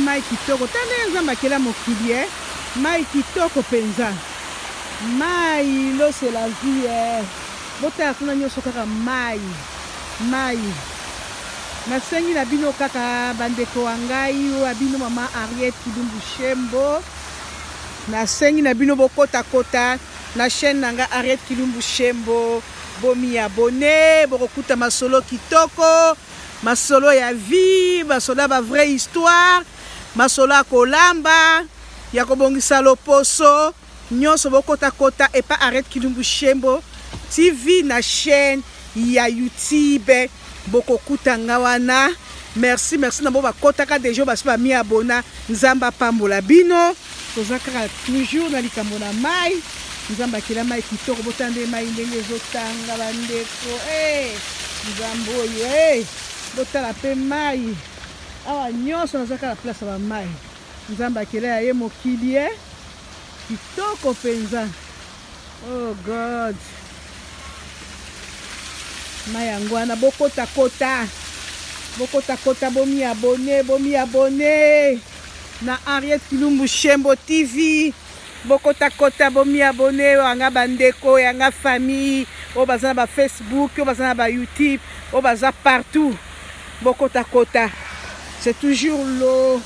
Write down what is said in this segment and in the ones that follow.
Mai kitoko. Tala ndenge Nzambe akela mokili eh. Mai kitoko penza. Mai l'eau c'est la vie eh. Botala kuna nyoso kaka mai. Mai. Nasengi na bino kaka bandeko wa ngai oyo ya bino mama Harriet Kilumbu Shembo. Nasengi na bino bokota kota na chaîne na nga Harriet Kilumbu Shembo. Bomi abonner, bokokuta masolo kitoko. Masolo ya vie, masolo ya ba vraie histoire, masolo ya kolamba, ya kobongisa loposo, nyonso bokota kota epa Arrête Kilumbu Shembo TV na chaîne ya YouTube bokokuta nga wana. Merci, merci na bo bakotaka deja basi ba mi abona. Nzambe apambola bino. Toza kaka toujours na likambo na mai. Nzambe akela mai kitoko, botala nde mai ndenge ezotanga bandeko. Hey, eh, Nzambe oyo hey, eh, botala mpe mai awa nyonso naza kaka place ya bamai. Nzambe akela ya ye mokili e eh? kitoko mpenza. Oh God, mai yango wana bokotakota, bokotakota, bomi abone, bomi abone na Henriette Kilumbu Shembo TV. Bokota kota bomi abonne yanga ba ndeko yanga famille oyo baza na ba Facebook oyo baza na ba YouTube oyo baza partout bokota kota c'est toujours l'eau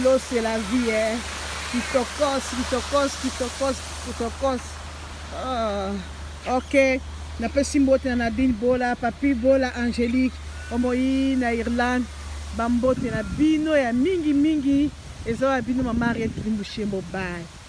l'eau c'est la vie eh. Kitokos kitokos kitokos kitokos oh. Ok napesi mbote na Nadine Bola Papi Bola Angelique Omoyi na Irlande bambote na bino ya mingi mingi eza wa bino mama Ariel Kilimbushembo bye.